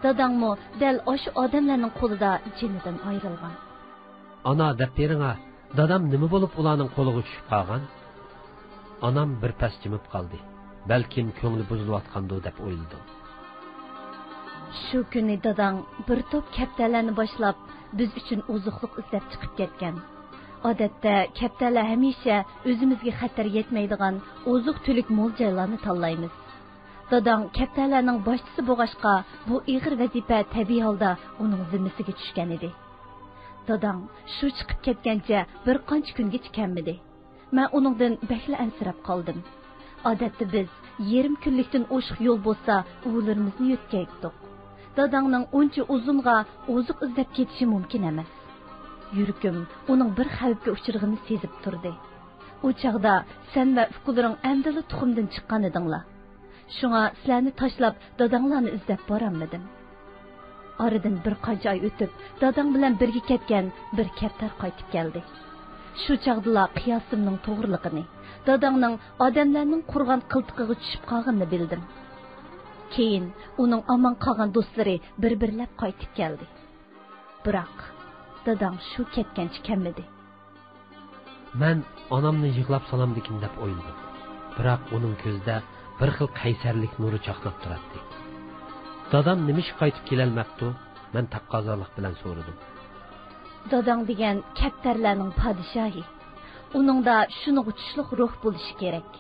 داداڭمۇ دەل ئاشۇ ئادەملەرنىڭ قولىدا جېنىدىن ئايرىلغان. ئانا، دەپ بېرىڭا، دادام نېمە بولۇپ ئۇلارنىڭ قولىغا چۈشۈپ قالغان؟ ئانام بىر پەس جىمىپ قالدى. بەلكىم كۆڭلى بۇزۇلۇۋاتقاندۇ دەپ ئويلىدىم. شۇ كۈنى داداڭ بىر توپ كەپتەرلەرنى باشلاپ، بىز ئۈچۈن ئوزۇقلۇق ئىزدەپ چىقىپ كەتكەن. ئادەتتە كەپتەرلەر ھەمىشە ئۆزىمىزگە خەتەر يەتمەيدىغان ئوزۇق-تۈلۈك مول جايلارنى تاللايمىز. داداڭ كەپتەرلەرنىڭ باشچىسى بولغاچقا، بۇ ئېغىر ۋەزىپە تەبىئىي ھالدا ئۇنىڭ زىممىسىگە چۈشكەن ئىدى. داداڭ شۇ چىقىپ كەتكەنچە بىر قانچە كۈنگىچە كەلمىدى. مەن ئۇنىڭدىن بەكلا ئەنسىرەپ قالدىم. ئادەتتە بىز يېرىم كۈنلۈكتىن ئوشۇق يول بولسا ئۇۋىلىرىمىزنى يۆتكەيتتۇق. داداڭنىڭ ئۇنچە ئۇزۇنغا ئوزۇق ئىزدەپ كېتىشى مۇمكىن ئەمەس. يۈرىكىم ئۇنىڭ بىر خەۋپكە ئۇچرىغىنى سېزىپ تۇردى. ئۇ چاغدا سەن ۋە ئۇكىلىرىڭ ئەمدىلا تۇخۇمدىن چىققان ئىدىڭلار. شۇڭا سىلەرنى تاشلاپ داداڭلارنى ئىزدەپ بارالمىدىم. ئارىدىن بىر قانچە ئاي ئۆتۈپ، داداڭ بىلەن بىرگە كەتكەن بىر كەپتەر قايتىپ كەلدى. شۇ چاغدىلا قىياسىمنىڭ توغرىلىقىنى، داداڭنىڭ ئادەملەرنىڭ قۇرغان قىلتىقىغا چۈشۈپ قالغىنىنى بىلدىم. كېيىن ئۇنىڭ ئامان قالغان دوستلىرى بىر-بىرلەپ قايتىپ كەلدى. بىراق، داداڭ شۇ كەتكەنچە كەلمىدى. مەن ئانامنى يىغلاپ سالامدىكىن دەپ ئويلىدىم. بىراق ئۇنىڭ كۆزىدە بىر خىل قەيسەرلىك نۇرى چاقناپ تۇراتتى. دادام نېمىشقا قايتىپ كېلەلمەپتۇ؟ مەن تەقەززالىق بىلەن سورىدىم. داداڭ دېگەن كەپتەرلەرنىڭ پادىشاھى. ئۇنىڭدا شۇنىڭغا چۈشلۈك روھ بولۇشى كېرەك.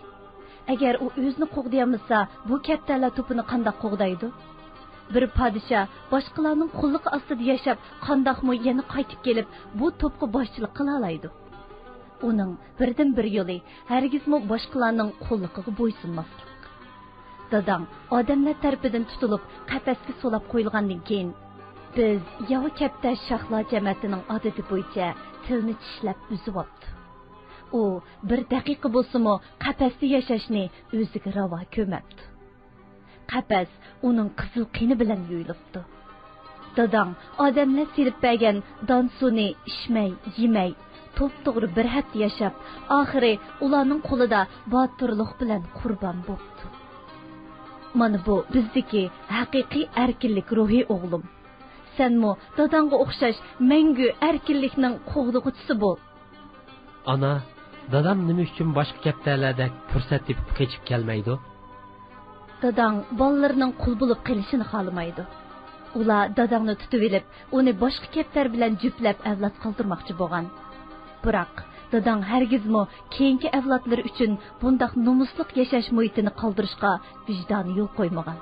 ئەگەر ئۇ ئۆزىنى قوغدىيالمىسا، بۇ كەپتەرلەر توپىنى قانداق قوغدايدۇ؟ بىر پادىشاھ باشقىلارنىڭ قۇللۇقى ئاستىدا ياشاپ، قانداقمۇ يەنە قايتىپ كېلىپ، بۇ توپقا باشچىلىق قىلالايدۇ؟ ئۇنىڭ بىردىنبىر يولى ھەرگىزمۇ باشقىلارنىڭ قۇللۇقىغا بويسۇنماسلىق. داداڭ ئادەملەر تەرىپىدىن تۇتۇلۇپ، قەپەسكە سولاپ قويۇلغاندىن كېيىن، بىز ياۋا كەپتەر شاھلار جەمەتىنىڭ ئادىتى بويىچە تىلنى چىشلەپ ئۈزۈۋاپتۇ. ئۇ بىر دەقىقە بولسىمۇ قەپەستە ياشاشنى ئۆزىگە راۋا كۆرمەپتۇ. قەپەس ئۇنىڭ قىزىل قېنى بىلەن يۇيۇلۇپتۇ. داداڭ ئادەملەر سېلىپ بەرگەن دانسۇنى ئىچمەي، يېمەي، توپتوغرا بىر ھەپتە ياشاپ، ئاخىرى ئۇلارنىڭ قولىدا باتۇرلۇق بىلەن قۇربان بوپتۇ. مانا بۇ بىزدىكى ھەقىقىي ئەركىنلىك روھى، ئوغلۇم. سەنمۇ داداڭغا ئوخشاش مەڭگۈ ئەركىنلىكنىڭ قوغدىغۇچىسى بول. ئانا، دادام نېمە ئۈچۈن باشقا كەپتەرلەردەك پۇرسەت تېپىپ قېچىپ كەلمەيدۇ؟ داداڭ بالىلىرىنىڭ قۇل بولۇپ قېلىشىنى خالىمايدۇ. ئۇلار داداڭنى تۇتۇۋېلىپ، ئۇنى باشقا كەپتەر بىلەن جۈپلەپ ئەۋلاد قالدۇرماقچى بولغان. بىراق، داداڭ ھەرگىزمۇ كېيىنكى ئەۋلادلىرى ئۈچۈن بۇنداق نومۇسلۇق ياشاش مۇھىتىنى قالدۇرۇشقا ۋىجدانى يول قويمىغان.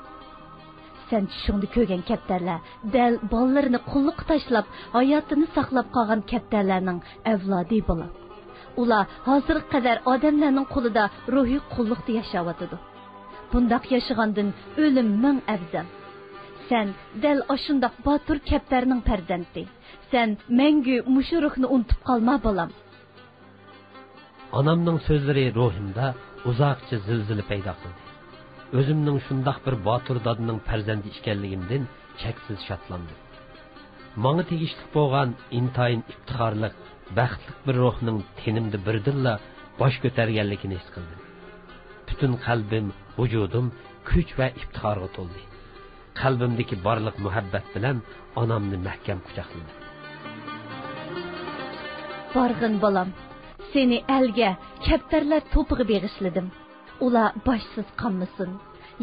سەن چۈشۈڭدە كۆرگەن كەپتەرلەر دەل بالىلىرىنى قۇللۇققا تاشلاپ، ھاياتىنى ساقلاپ قالغان كەپتەرلەرنىڭ ئەۋلادى، بالام. ئۇلار ھازىرغا قەدەر ئادەملەرنىڭ قولىدا روھىي قۇللۇقتا ياشاۋاتىدۇ. بۇنداق ياشىغاندىن ئۆلۈم مىڭ ئەۋزەل. سەن دەل ئاشۇنداق باتۇر كەپتەرنىڭ پەرزەنتى. سەن مەڭگۈ مۇشۇ روھنى ئۇنتۇپ قالما، بالام. ئانامنىڭ سۆزلىرى روھىمدا ئۇزاقچە زىلزىلە پەيدا قىلدى. ئۆزۈمنىڭ شۇنداق بىر باتۇر دادىنىڭ پەرزەنتى ئىكەنلىكىمدىن چەكسىز شادلاندىم. ماڭا تېگىشلىك بولغان ئىنتايىن ئىپتىخارلىق، بەختلىك بىر روھنىڭ تېنىمدا بىردىنلا باش كۆتەرگەنلىكىنى ھېس قىلدىم. پۈتۈن قەلبىم، ۋۇجۇدۇم كۈچ ۋە ئىپتىخارغا تولدى. قەلبىمدىكى بارلىق مۇھەببەت بىلەن ئانامنى مەھكەم قۇچاقلىدىم. بارغىن، بالام، سېنى ئەلگە، كەپتەرلەر توپىغا بېغىشلىدىم. ئۇلار باشسىز قالمىسۇن.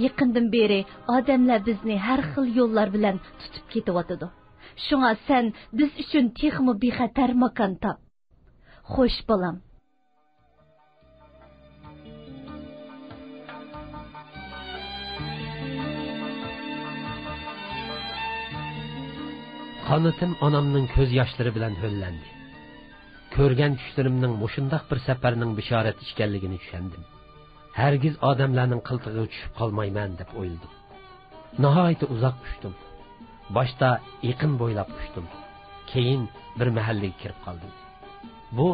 يېقىندىن بېرى ئادەملەر بىزنى ھەر خىل يوللار بىلەن تۇتۇپ كېتىۋاتىدۇ. شۇڭا سەن بىز ئۈچۈن تېخىمۇ بىخەتەر ماكان تاپ. خوش، بالام. قانىتىم ئانامنىڭ كۆز ياشلىرى بىلەن ھۆللەندى. كۆرگەن چۈشلىرىمنىڭ مۇشۇنداق بىر سەپەرنىڭ بېشارەت ئىكەنلىكىنى چۈشەندىم. ھەرگىز ئادەملەرنىڭ قىلتىقىغا چۈشۈپ قالمايمەن دەپ ئويلىدىم. ناھايىتى ئۇزاق ئۇچتۇم. باشتا ئېقىن بويلاپ ئۇچتۇم. كېيىن بىر مەھەللىگە كىرىپ قالدىم. بۇ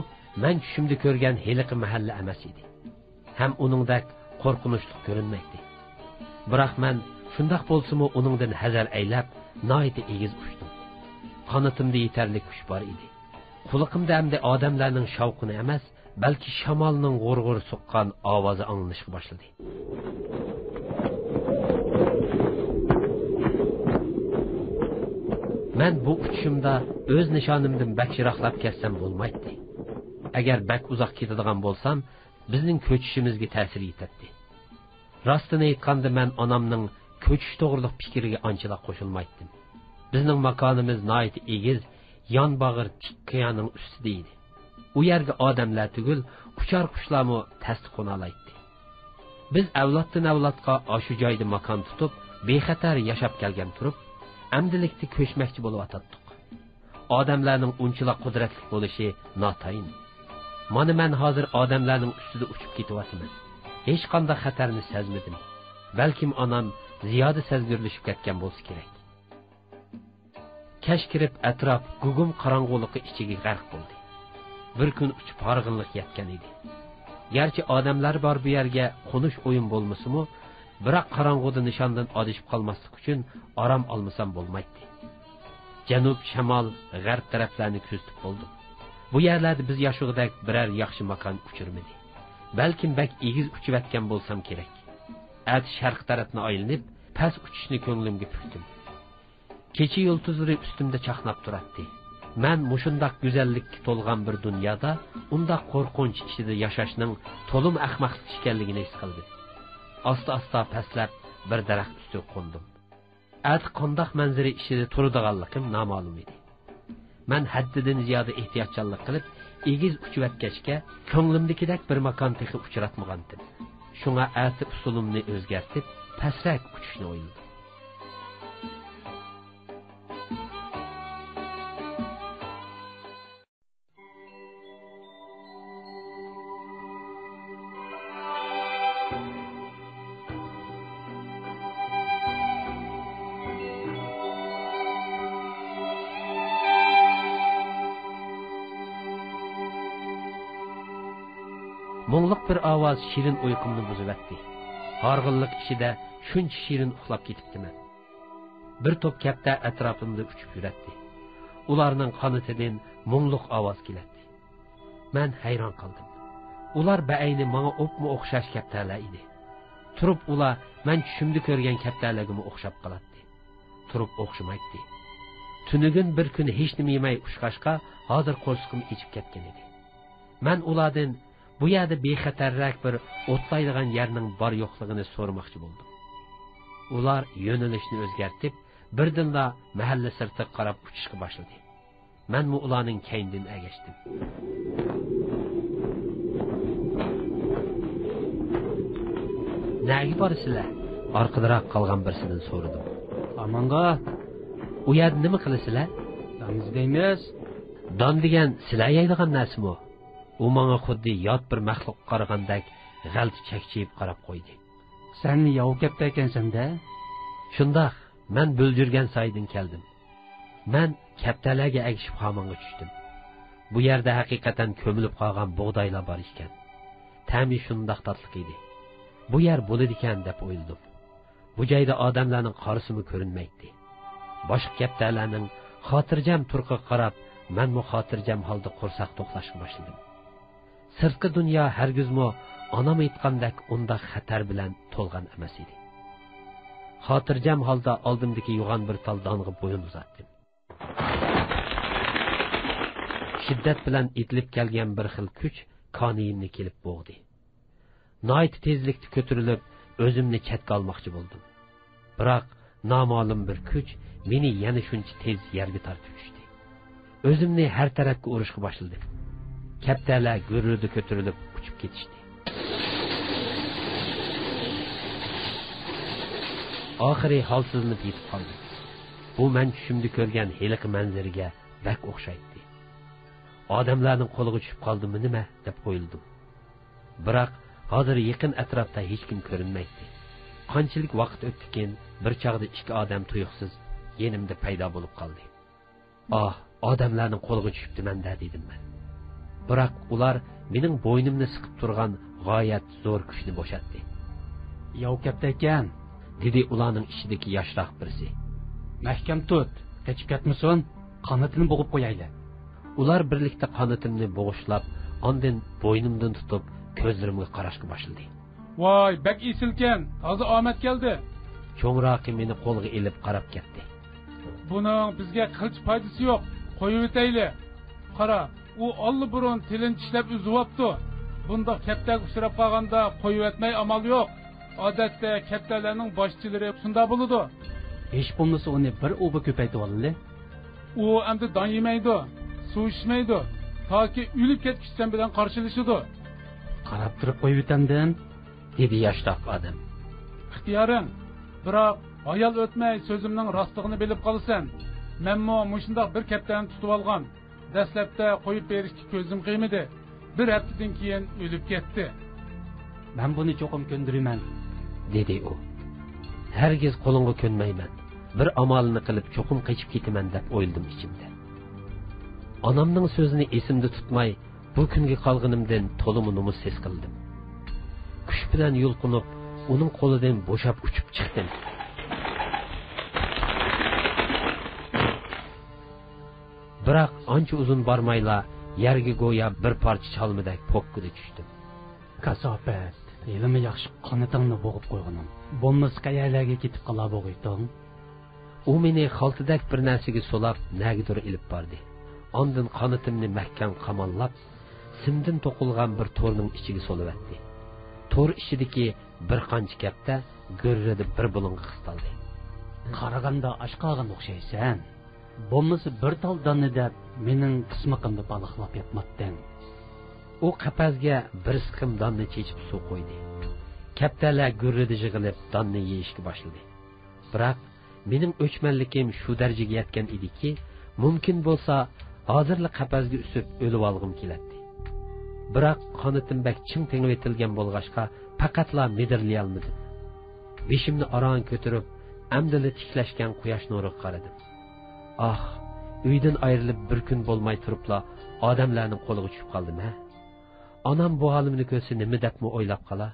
مەن چۈشۈمدە كۆرگەن ھېلىقى مەھەللە ئەمەس ئىدى. ھەم ئۇنىڭدەك قورقۇنچلۇق كۆرۈنمەيتتى. بىراق مەن شۇنداق بولسىمۇ ئۇنىڭدىن ھەزەر ئەيلەپ، ناھايىتى ئېگىز ئۇچتۇم. قانىتىمدا يېتەرلىك كۈچ بار ئىدى. قۇلىقىمدا ئەمدى ئادەملەرنىڭ شاۋقۇنى ئەمەس، بەلكى شامالنىڭ غۇر-غۇر سوققان ئاۋازى ئاڭلىنىشقا باشلىدى. مەن بۇ ئۇچۇشۇمدا ئۆز نىشانىمدىن بەك يىراقلاپ كەتسەم بولمايتتى. ئەگەر بەك ئۇزاق كېتىدىغان بولسام، بىزنىڭ كۆچۈشىمىزگە تەسىر يېتەتتى. راستىنى ئېيتقاندا، مەن ئانامنىڭ كۆچۈش توغرىلىق پىكىرگە ئانچىلا قوشۇلمايتتىم. بىزنىڭ ماكانىمىز ناھايىتى ئېگىز، يان باغرى تىك قىيانىڭ ئۈستىدە ئىدى. ئۇ يەرگە ئادەملەر تۈگۈل، ئۇچار قۇشلارمۇ تەستە قونالايتتى. بىز ئەۋلادتىن ئەۋلادقا ئاشۇ جايدا ماكان تۇتۇپ، بىخەتەر ياشاپ كەلگەن تۇرۇپ، ئەمدىلىكتە كۆچمەكچى بولۇۋاتاتتۇق. ئادەملەرنىڭ ئۇنچىلا قۇدرەتلىك بولۇشى ناتايىن. مانا مەن ھازىر ئادەملەرنىڭ ئۈستىدە ئۇچۇپ كېتىۋاتىمەن. ھېچقانداق خەتەرنى سەزمىدىم. بەلكىم ئانام زىيادە سەزگۈرلىشىپ كەتكەن بولسا كېرەك. كەچ كىرىپ، ئەتراپ گۇگۇم قاراڭغۇلۇقى ئىچىگە غەرق بولدى. بىر كۈن ئۇچۇپ ھارغىنلىق يەتكەن ئىدى. گەرچە ئادەملەر بار بۇ يەرگە قونۇش ئويۇم بولمىسىمۇ، بىراق قاراڭغۇدا نىشاندىن ئادىشىپ قالماسلىق ئۈچۈن ئارام ئالمىسام بولمايتتى. جەنۇب شامال غەرب تەرەپلەرنى كۆزىتىپ بولدۇم. بۇ يەرلەردە بىز ياشىغۇدەك بىرەر ياخشى ماكان ئۇچرىمىدى. بەلكىم بەك ئېگىز ئۇچۇۋەتكەن بولسام كېرەك. ئەتە شەرق تەرەپنى ئايلىنىپ، پەس ئۇچۇشنى كۆڭلۈمگە پۈكتۈم. كېچە يۇلتۇزلىرى ئۈستۈمدە چاقناپ تۇراتتى. مەن مۇشۇنداق گۈزەللىككە تولغان بىر دۇنيادا، ئۇنداق قورقۇنچ ئىچىدە ياشاشنىڭ تولىمۇ ئەخمەقلىك ئىكەنلىكىنى ھېس قىلدىم. ئاستا-ئاستا پەسلەپ، بىر دەرەخ ئۈستىگە قوندۇم. ئەتە قانداق مەنزىرە ئىچىدە تۇرىدىغانلىقىم نامالۇم ئىدى. مەن ھەددىدىن زىيادە ئېھتىياتچانلىق قىلىپ، ئېگىز ئۇچۇۋەتكەچكە، كۆڭلۈمدىكىدەك بىر ماكان تېخى ئۇچراتمىغانتىم. شۇڭا ئەتە ئۇسۇلۇمنى ئۆزگەرتىپ، پەسرەك ئۇچۇشنى ئويلىدىم. مۇڭلۇق بىر ئاۋاز شېرىن ئۇيقۇمنى بۇزۇۋەتتى. ھارغىنلىق ئىچىدە شۇنچە شېرىن ئۇخلاپ كېتىپتىمەن. بىر توپ كەپتەر ئەتراپىمدا ئۇچۇپ يۈرەتتى. ئۇلارنىڭ قانىتىدىن مۇڭلۇق ئاۋاز كېلەتتى. مەن ھەيران قالدىم. ئۇلار بەئەينى ماڭا ئوپمۇ ئوخشاش كەپتەرلەر ئىدى. تۇرۇپ ئۇلار مەن چۈشۈمدە كۆرگەن كەپتەرلەرگىمۇ ئوخشاپ قالاتتى. تۇرۇپ ئوخشىمايتتى. تۈنۈگۈن بىر كۈن ھېچنېمە يېمەي ئۇچقاچقا، ھازىر قورسىقىم ئېچىپ كەتكەن ئىدى. مەن ئۇلاردىن بۇ يەردە بىخەتەررەك بىر ئوتلايدىغان يەرنىڭ بار يوقلۇقىنى سورىماقچى بولدۇم. ئۇلار يۆنىلىشنى ئۆزگەرتىپ، بىردىنلا مەھەللە سىرتىغا قاراپ ئۇچۇشقا باشلىدى. مەنمۇ ئۇلارنىڭ كەينىدىن ئەگەشتىم. نەگە بارىسىلەر؟ ئارقىدىراق قالغان بىرسىدىن سورىدىم. ئامانغا. ئۇ يەردە نېمە قىلىسىلەر؟ دان ئىزدەيمىز. دان دېگەن سىلەر يەيدىغان نەرسىمۇ؟ ئۇ ماڭا خۇددى يات بىر مەخلۇققا قارىغاندەك غەلتە چەكچىيىپ قاراپ قويدى. سەن ياۋا كەپتەر ئىكەنسەن-دە؟ شۇنداق، مەن بۈلجۈرگەن سايىدىن كەلدىم. مەن كەپتەرلەرگە ئەگىشىپ خامانغا چۈشتۈم. بۇ يەردە ھەقىقەتەن كۆمۈلۈپ قالغان بۇغدايلار بار ئىكەن. تەمى شۇنداق تاتلىق ئىدى. بۇ يەر بولىدىكەن دەپ ئويلىدىم. بۇ جايدا ئادەملەرنىڭ قارىسىمۇ كۆرۈنمەيتتى. باشقا كەپتەرلەرنىڭ خاتىرجەم تۇرقىغا قاراپ، مەنمۇ خاتىرجەم ھالدا قورساق توقلاشقا باشلىدىم. سىرتقى دۇنيا ھەرگىزمۇ ئانام ئېيتقاندەك ئۇنداق خەتەر بىلەن تولغان ئەمەس ئىدى. خاتىرجەم ھالدا ئالدىمدىكى يوغان بىر تال دانغا بويۇن ئۇزاتتىم. شىددەت بىلەن ئېتىلىپ كەلگەن بىر خىل كۈچ كانىيىمنى كېلىپ بوغدى. ناھايىتى تېزلىكتە كۆتۈرۈلۈپ، ئۆزۈمنى چەتكە ئالماقچى بولدۇم. بىراق، نامالۇم بىر كۈچ مېنى يەنە شۇنچە تېز يەرگە تارتىۋېتىشتى. ئۆزۈمنى ھەر تەرەپكە ئۇرۇشقا باشلىدىم. كەپتەرلەر گۈررىدە كۆتۈرۈلۈپ ئۇچۇپ كېتىشتى. ئاخىرى ھالسىزلىنىپ يېتىپ قالدىم. بۇ مەن چۈشۈمدە كۆرگەن ھېلىقى مەنزىرىگە بەك ئوخشايتتى. ئادەملەرنىڭ قولىغا چۈشۈپ قالدىممۇ نېمە دەپ ئويلىدىم. بىراق، ھازىر يېقىن ئەتراپتا ھېچكىم كۆرۈنمەيتتى. قانچىلىك ۋاقىت ئۆتتىكىن، بىر چاغدا ئىككى ئادەم تۇيۇقسىز يېنىمدا پەيدا بولۇپ قالدى. ئاھ، ئادەملەرنىڭ قولىغا چۈشۈپتىمەن-دە، دېدىم مەن. بىراق ئۇلار مېنىڭ بوينۇمنى سىقىپ تۇرغان غايەت زور كۈچنى بوشاتتى. ياۋا كەپتەر ئىكەن، دېدى ئۇلارنىڭ ئىچىدىكى ياشراق بىرسى. مەھكەم تۇت، قېچىپ كەتمىسۇن، قانىتىنى بوغۇپ قويايلى. ئۇلار بىرلىكتە قانىتىمنى بوغۇشلاپ، ئاندىن بوينۇمدىن تۇتۇپ، كۆزلىرىمگە قاراشقا باشلىدى. ۋاي، بەك ئېسىلكەن، تازا ئامەت كەلدى. چوڭراقى مېنى قولغا ئېلىپ قاراپ كەتتى. بۇنىڭ بىزگە قىلچە پايدىسى يوق، قويۇۋېتەيلى. قارا، ئۇ ئاللىبۇرۇن تىلىنى چىشلەپ ئۈزۈۋاپتۇ. بۇنداق كەپتەرگە ئۇچراپ قالغاندا قويۇۋەتمەي ئامال يوق. ئادەتتە كەپتەرلەرنىڭ باشچىلىرى شۇنداق بولىدۇ. ھېچ بولمىسا ئۇنى بىر ئۇۋا كۆپەيتىۋالىلى. ئۇ ئەمدى دان يېمەيدۇ، سۇ ئىچمەيدۇ، تاكى ئۆلۈپ كەتكۈچە سەن بىلەن قارشىلىشىدۇ. قاراپ تۇرۇپ قويۇۋېتەمدىم، دېدى ياشراق ئادەم. ئىختىيارىڭ، بىراق ھايال ئۆتمەي سۆزۈمنىڭ راستلىقىنى بىلىپ قالىسەن. مەنمۇ مۇشۇنداق بىر كەپتەرنى تۇتۇۋالغان. دەسلەپتە قويۇپ بېرىشكە كۆزۈم قىيمىدى. بىر ھەپتىدىن كېيىن ئۆلۈپ كەتتى. مەن بۇنى چوقۇم كۆندۈرىمەن، دېدى ئۇ. ھەرگىز قولۇڭغا كۆنمەيمەن. بىر ئامالىنى قىلىپ چوقۇم قېچىپ كېتىمەن دەپ ئويلىدىم ئىچىمدە. ئانامنىڭ سۆزىنى ئېسىمدە تۇتماي، بۇ كۈنگە قالغىنىمدىن تولىمۇ نومۇس ھېس قىلدىم. كۈچ بىلەن يۇلقۇنۇپ، ئۇنىڭ قولىدىن بوشاپ ئۇچۇپ چىقتىم. بىراق ئانچە ئۇزۇن بارمايلا يەرگە گويا بىر پارچە چالمىدەك پوككىدە چۈشتۈم. كاساپەت، ھېلىمۇ ياخشى قانىتىڭنى بوغۇپ قويغىنىڭ. بولمىسا قەيەرلەرگە كېتىپ قالا بوغۇيتتۇڭ؟ ئۇ مېنى خالتىدەك بىر نەرسىگە سولاپ، نەگىدۇر ئېلىپ باردى. ئاندىن قانىتىمنى مەھكەم قاماللاپ، سىمدىن توقۇلغان بىر تورنىڭ ئىچىگە سولىۋەتتى. تور ئىچىدىكى بىر قانچە كەپتەر گۈررىدە بىر بۇلۇڭغا قىستالدى. قارىغاندا ئاچ قالغان ئوخشايسەن. بولمىسا بىر تال داننى دەپ، مېنىڭ قىسمىقىمدا بالاقلاپ ياتماتتىڭ. ئۇ قەپەسكە بىر سىقىم داننى چېچىپ سۇ قۇيدى. كەپتەرلەر گۈررىدە يىغىلىپ، داننى يېيىشكە باشلىدى. بىراق، مېنىڭ ئۆچمەنلىكىم شۇ دەرىجىگە يەتكەن ئىدىكى، مۇمكىن بولسا، ھازىرلا قەپەسكە ئۈسۈپ ئۆلۈۋالغۇم كېلەتتى. بىراق، قانىتىم بەك چىڭ تېڭىۋېتىلگەن بولغاچقا، پەقەتلا مىدىرلىيالمىدىم. بېشىمنى ئاران كۆتۈرۈپ، ئەمدىلا تىكلەشكەن قۇياش نۇرىغا قارىدىم. ئاھ، ئۆيدىن ئايرىلىپ بىر كۈن بولماي تۇرۇپلا ئادەملەرنىڭ قولىغا چۈشۈپ قالدىم ھە. ئانام بۇ ھالىمنى كۆرسە نېمە دەپمۇ ئويلاپ قالا؟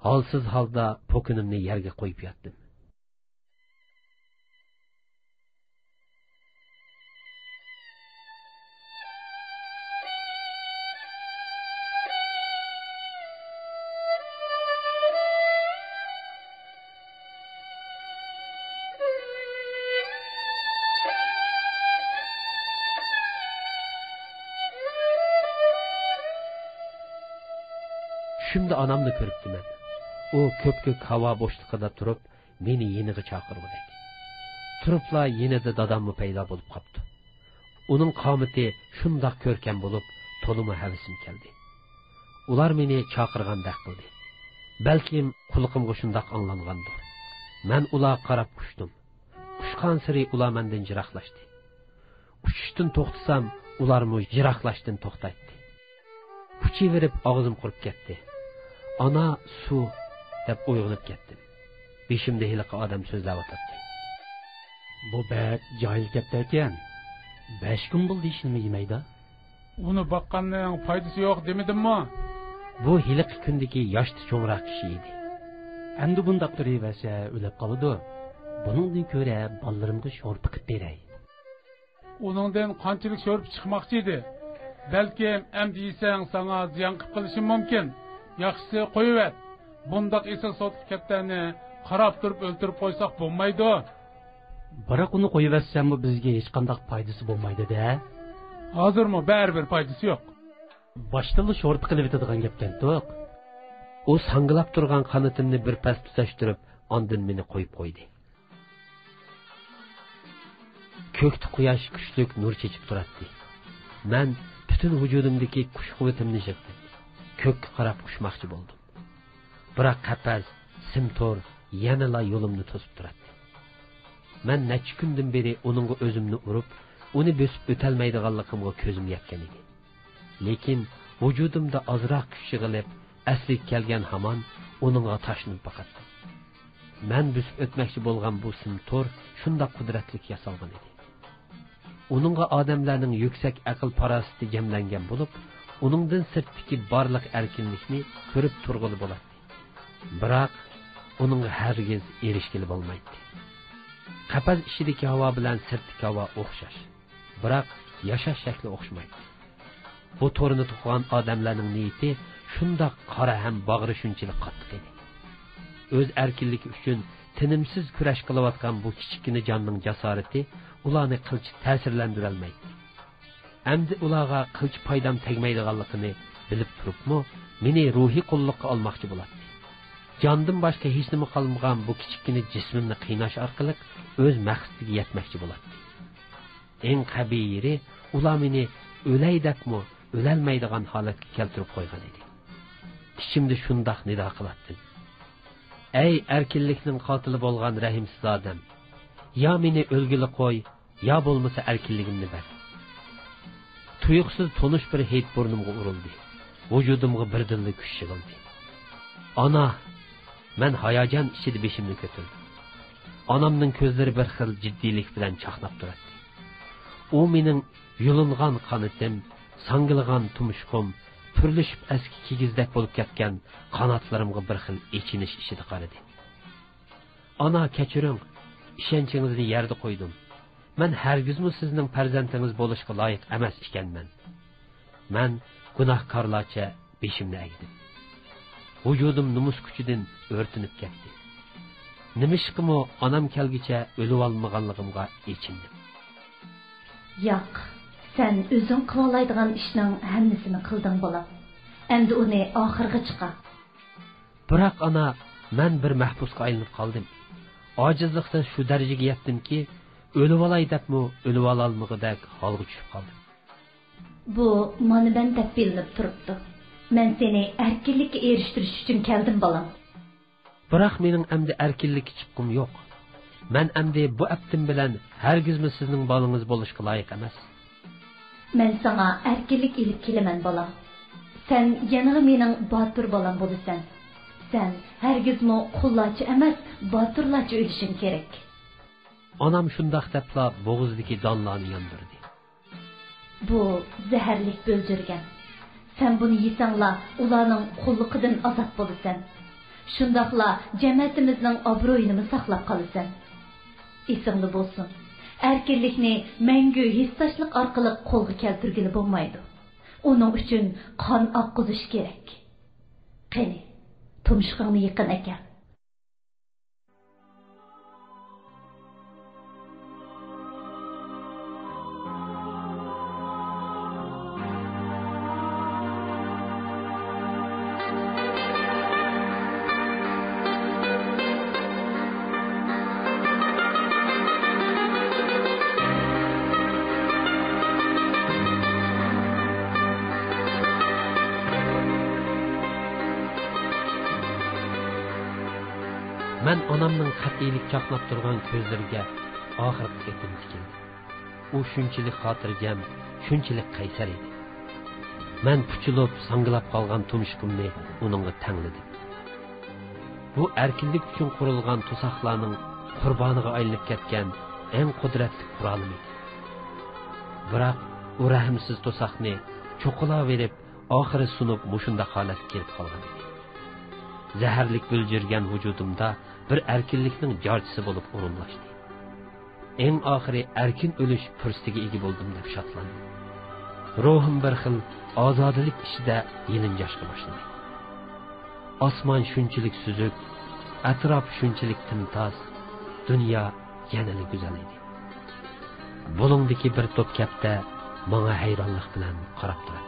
ھالسىز ھالدا پوكىنىمنى يەرگە قويۇپ ياتتىم. چۈشۈمدە ئانامنى كۆرۈپتىمەن. ئۇ كۆپكۆك ھاۋا بوشلۇقىدا تۇرۇپ، مېنى يېنىغا چاقىرغۇدەك. تۇرۇپلا يېنىدا داداممۇ پەيدا بولۇپ قاپتۇ. ئۇنىڭ قامىتى شۇنداق كۆركەم بولۇپ، تولىمۇ ھەۋىسىم كەلدى. ئۇلار مېنى چاقىرغاندەك قىلدى. بەلكىم قۇلىقىمغا شۇنداق ئاڭلانغاندۇر. مەن ئۇلارغا قاراپ ئۇچتۇم. ئۇچقانسېرى ئۇلار مەندىن يىراقلاشتى. ئۇچۇشتىن توختىسام، ئۇلارمۇ يىراقلاشتىن توختايتتى. ئۇچۇۋېرىپ ئاغزىم قۇرۇپ كەتتى. «ئانا، سۇ» دەپ ئويغىنىپ كەتتىم. بېشىمدا ھېلىقى ئادەم سۆزلەۋاتاتتى. بۇ بەك جاھىل كەپتەركەن. بەش كۈن بولدى ھېچنېمە يېمەيدۇ. ئۇنى باققاننىڭ پايدىسى يوق دېمىدىممۇ؟ بۇ ھېلىقى كۈندىكى ياشتا چوڭراق كىشى ئىدى. ئەمدى بۇنداق تۇرۇۋەرسە ئۆلۈپ قالىدۇ. بۇنىڭدىن كۆرە بالىلىرىمغا شورپا قىلىپ بېرەي. ئۇنىڭدىن قانچىلىك شورپا چىقماقچى ئىدى. بەلكىم ئەمدى يېسەڭ ساڭا زىيان قىلىپ قېلىشى مۇمكىن. ياخشىسى قويۇۋەت. بۇنداق ئېسىل سوتلۇق كەپتەرنى قاراپ تۇرۇپ ئۆلتۈرۈپ قويساق بولمايدۇ. بىراق ئۇنى قويۇۋەتسەممۇ بىزگە ھېچقانداق پايدىسى بولمايدۇ-دە. ھازىرمۇ بەرىبىر پايدىسى يوق. باشتىنلا شورپا قىلىۋېتىدىغان گەپكەنتۇق. ئۇ ساڭگىلاپ تۇرغان قانىتىمنى بىر پەس تۈزەشتۈرۈپ، ئاندىن مېنى قويۇپ قويدى. كۆكتە قۇياش كۈچلۈك نۇر چېچىپ تۇراتتى. مەن پۈتۈن ۋۇجۇدۇمدىكى كۈچ-قۇۋۋىتىمنى يىغدىم. كۆككە قاراپ ئۇچماقچى بولدۇم. بىراق قەپەس، سىم تور يەنىلا يولۇمنى توسۇپ تۇراتتى. مەن نەچچە كۈندىن بېرى ئۇنىڭغا ئۆزۈمنى ئۇرۇپ، ئۇنى بۆسۈپ ئۆتەلمەيدىغانلىقىمغا كۆزۈم يەتكەن ئىدى. لېكىن ۋۇجۇدۇمدا ئازراق كۈچ يىغىلىپ، ئەسلىگە كەلگەن ھامان ئۇنىڭغا تاشلىنىپ باقاتتىم. مەن بۆسۈپ ئۆتمەكچى بولغان بۇ سىم تور شۇنداق قۇدرەتلىك ياسالغان ئىدى. ئۇنىڭغا ئادەملەرنىڭ يۈكسەك ئەقىل-پاراسىتى جەملەنگەن بولۇپ، ئۇنىڭدىن سىرتتىكى بارلىق ئەركىنلىكنى كۆرۈپ تۇرغىلى بولاتتى. بىراق، ئۇنىڭغا ھەرگىز ئېرىشكىلى بولمايتتى. قەپەس ئىچىدىكى ھاۋا بىلەن سىرتتىكى ھاۋا ئوخشاش. بىراق ياشاش شەكلى ئوخشىمايدۇ. بۇ تورنى توقۇغان ئادەملەرنىڭ نىيىتى شۇنداق قارا ھەم باغرى شۇنچىلىك قاتتىق ئىدى. ئۆز ئەركىنلىكى ئۈچۈن تىنىمسىز كۈرەش قىلىۋاتقان بۇ كىچىككىنە جاننىڭ جاسارىتى ئۇلارنى قىلچە تەسىرلەندۈرەلمەيتتى. ئەمدى ئۇلارغا قىلچە پايدام تەگمەيدىغانلىقىنى بىلىپ تۇرۇپمۇ، مېنى روھىي قۇللۇققا ئالماقچى بولاتتى. جاندىن باشقا ھېچنېمە قالمىغان بۇ كىچىككىنە جىسمىمنى قىيناش ئارقىلىق ئۆز مەقسىتىگە يەتمەكچى بولاتتى. ئەڭ قەبىھ يېرى، ئۇلار مېنى ئۆلەي دەپمۇ ئۆلەلمەيدىغان ھالەتكە كەلتۈرۈپ قويغان ئىدى. ئىچىمدە شۇنداق نىدا قىلاتتىم: «ئەي ئەركىنلىكنىڭ قاتىلى بولغان رەھىمسىز ئادەم! يا مېنى ئۆلگىلى قوي، يا بولمىسا ئەركىنلىكىمنى بەر.» تۇيۇقسىز تونۇش بىر ھىد بۇرنۇمغا ئۇرۇلدى. ۋۇجۇدۇمغا بىردىنلا كۈچ يىغىلدى. «ئانا!» مەن ھاياجان ئىچىدە بېشىمنى كۆتۈردۈم. ئانامنىڭ كۆزلىرى بىر خىل جىددىيلىك بىلەن چاقناپ تۇراتتى. ئۇ مېنىڭ يۇلۇنغان قانىتىم، ساڭگىلىغان تۇمشۇقۇم، پۈرلىشىپ ئەسكى كىگىزدەك بولۇپ كەتكەن قاناتلىرىمغا بىر خىل ئېچىنىش ئىچىدە قارىدى. «ئانا، كەچۈرۈڭ، ئىشەنچىڭىزنى يەردە قويدۇم. مەن ھەرگىزمۇ سىزنىڭ پەرزەنتىڭىز بولۇشقا لايىق ئەمەس ئىكەنمەن.» مەن گۇناھكارلارچە بېشىمنى ئەگدىم. ۋۇجۇدۇم نومۇس كۈچىدىن ئۆرتىنىپ كەتتى. نېمىشقىمۇ ئانام كەلگۈچە ئۆلۈۋالمىغانلىقىمغا ئېچىندىم. ياق، سەن ئۆزۈڭ قىلالايدىغان ئىشنىڭ ھەممىسىنى قىلدىڭ، بالام. ئەمدى ئۇنى ئاخىرىغا چىقار. بىراق، ئانا، مەن بىر مەھبۇسقا ئايلىنىپ قالدىم. ئاجىزلىقتىن شۇ دەرىجىگە يەتتىمكى، ئۆلۈۋالاي دەپمۇ ئۆلۈۋالالمىغۇدەك ھالغا چۈشۈپ قالدىم. بۇ مانا مەن دەپ بىلىنىپ تۇرۇپتۇ. مەن سېنى ئەركىنلىككە ئېرىشتۈرۈش ئۈچۈن كەلدىم، بالام. بىراق مېنىڭ ئەمدى ئەركىنلىككە چىققۇم يوق. مەن ئەمدى بۇ ئەپتىم بىلەن ھەرگىزمۇ سىزنىڭ بالىڭىز بولۇشقا لايىق ئەمەس. مەن ساڭا ئەركىنلىك ئېلىپ كېلىمەن، بالام. سەن يەنىلا مېنىڭ باتۇر بالام بولىسەن. سەن ھەرگىزمۇ قۇللارچە ئەمەس، باتۇرلارچە ئۆلۈشۈڭ كېرەك. ئانام شۇنداق دەپلا بوغۇزىدىكى دانلارنى ياندۇردى. بۇ زەھەرلىك بۆلجۈرگەن. سەن بۇنى يېسەڭلا، ئۇلارنىڭ قۇللۇقىدىن ئازاد بولىسەن. شۇنداقلا جەمەتىمىزنىڭ ئابرۇيىنىمۇ ساقلاپ قالىسەن. ئېسىڭدە بولسۇن، ئەركىنلىكنى مەڭگۈ ھېسداشلىق ئارقىلىق قولغا كەلتۈرگىلى بولمايدۇ. ئۇنىڭ ئۈچۈن قان ئاققۇزۇش كېرەك. قېنى، تۇمشۇقۇڭنى يېقىن ئەكەل. مەن ئانامنىڭ قەتئىيلىك چاقناپ تۇرغان كۆزلىرىگە ئاخىرقى قېتىم تىكىلدىم. ئۇ شۇنچىلىك خاتىرجەم، شۇنچىلىك قەيسەر ئىدى. مەن پۇچىلىپ، ساڭگىلاپ قالغان تۇمشۇقۇمنى ئۇنىڭغا تەڭلىدىم. بۇ ئەركىنلىك ئۈچۈن قۇرۇلغان توساقلارنىڭ قۇربانىغا ئايلىنىپ كەتكەن ئەڭ قۇدرەتلىك قورالىم ئىدى. بىراق ئۇ رەھىمسىز توساقنى چوقۇلاۋېرىپ، ئاخىرى سۇنۇپ، مۇشۇنداق ھالەتكە كېلىپ قالغان ئىدى. زەھەرلىك بۆلجۈرگەن ۋۇجۇدۇمدا بىر ئەركىنلىكنىڭ جارچىسى بولۇپ ئورۇنلاشتى. ئەڭ ئاخىرى ئەركىن ئۆلۈش پۇرسىتىگە ئىگە بولدۇم دەپ شادلاندىم. روھۇم بىر خىل ئازادىلىك ئىچىدە يېلىنجاشقا باشلىدى. ئاسمان شۇنچىلىك سۈزۈك، ئەتراپ شۇنچىلىك تىمتاس، دۇنيا يەنىلا گۈزەل ئىدى. بۇلۇڭدىكى بىر توپ كەپتەر ماڭا ھەيرانلىق بىلەن قاراپ تۇراتتى.